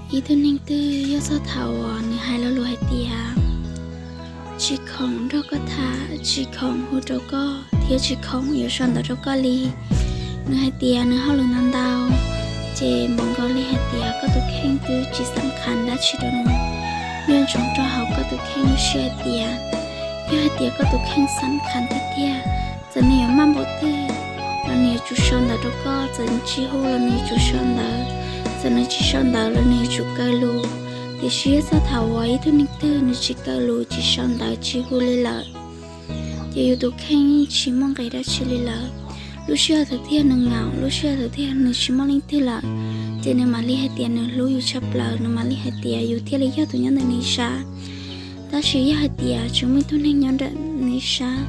Ib tug neeg twg yog txog thaum uas nws hais lo lus hais tias tsis khoom nrog koj tham, tsis khoom hu rau koj, thiab tsis khoom yuav sau ntawv rau koj li. Nws hais tias nws hauj lwm ntau ntau, ces npaum nkaus li hais tias koj tus kheej twb tsis xam khas dab tsi rau nws. Nco ntsoov rau hauv koj tus kheej lub siab hais tias, yog hais tias koj tus kheej xam khas tiag tiag, txawm nws yuav maj npaum twg los nws yuav tsum sau ntawv rau koj, txawm nws tsis hu los nws yuav tsum sau ntawv, txawm nws tsis sau ntawv los nws yuav tsum kaw lus. Tiam sis yog txog thaum uas ib tug neeg twg nws tsis kaw lus, tsis sau ntawv, tsis hu li lawm, ces yus tus kheej yeej tsis muaj nqis dab tsi li lawm. Lub sij hawm thaum twg nws ngaum, lub sij hawm thaum twg nws tsis muaj leej twg lawm, ces nws mam li hais tias nws hlub yus tshaj plaws, nws mam li hais tias yus thiaj li yog tus nyob ntawm nws ib sab. Tab sis yog hais tias tsis muaj ib tug neeg nyob ntawm nws ib sab,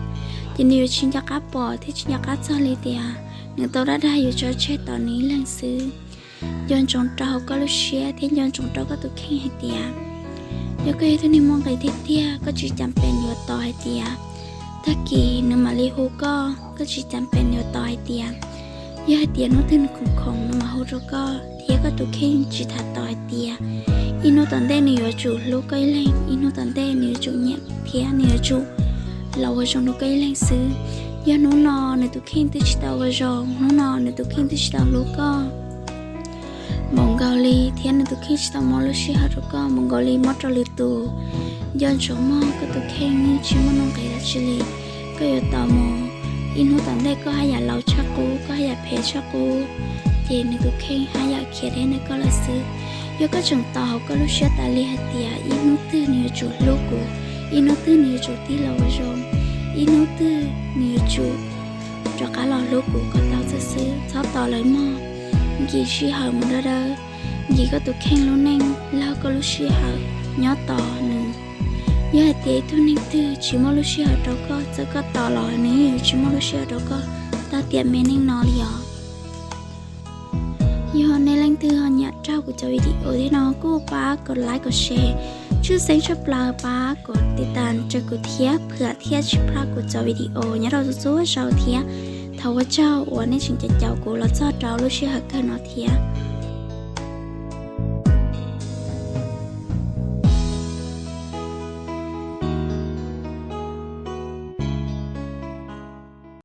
ces nws yuav tsis nco qab pom thiab tsis nco qab txog li tias nws tau dag dag yuav tso tseg tos nws ib leeg xwb. Nco ntsoov rau hauv koj lub siab thiab nco ntsoov rau koj tus kheej hais tias, yog koj yog ib tug neeg muaj nqis tiag tiag, koj tsis cas pes yuav tos hais tias tag kis nws mam li hu koj, koj tsis cas pes yuav tos hais tias, yog hais tias hnub twg nws khoom khoom nws mam hu rau koj, thiab koj tus kheej tsis tham tos hais tias ib hnub tom ntej nws yuav tsum hlub koj ib leeg, ib hnub tom ntej nws yuav tsum nyiam thiab nws yuav tsum los ua zoo rau koj ib leeg xwb. Yog hnub no nws tus kheej twb tsis tau ua zoo, hnub no nws tus kheej twb tsis tau hlub koj npaum nkaus li, thiab nws tus kheej tsis tau muab lub sij hawm rau koj npaum nkaus li muab rau lwm tus, nco ntsoov mog, koj tus kheej yeej tsis muaj nuj nqis dab tsi li. Koj yuav tos mus, ib hnub tom ntej koj haj yam laus tshaj qub, koj haj yam phem tshaj qub, ces nws tus kheej haj yam khiav deb ntawm koj lawm xwb. Yog koj tseem tos hauv koj lub siab tas li hais tias ib hnub twg nws yuav tsum hlub kuv, ib hnub twg nws yuav tsum tig los ua zoo, ib hnub twg nws yuav tsum rov qab los hlub kuv kom tau txog xwb, txhob tos lawm mog. Nkim sij hawm mus dawb dawb, nkim koj tus kheej lub neej, laug koj lub sij hawm nyob tos nws. Yog hais tias ib tug neeg twg tsis muaj lub sij hawm rau koj, txawm koj tos los nws yeej yuav tsis muaj lub sij hawm rau koj tag tiam me neej no li os. Yog nej leej twg ho nyiam raug kuv cov video thiab no kuj pab kom like kom share, tshwj xeeb tshaj plaws pab kom tiv tas ntshe kuv thiab phwam thiab tsis plam kuv cov video nyob rau txhua txhua zaus thiab. Thov ua tsaug uas nej tseem caum caum kuv los txog rau lub sij hawm kawg no thiab.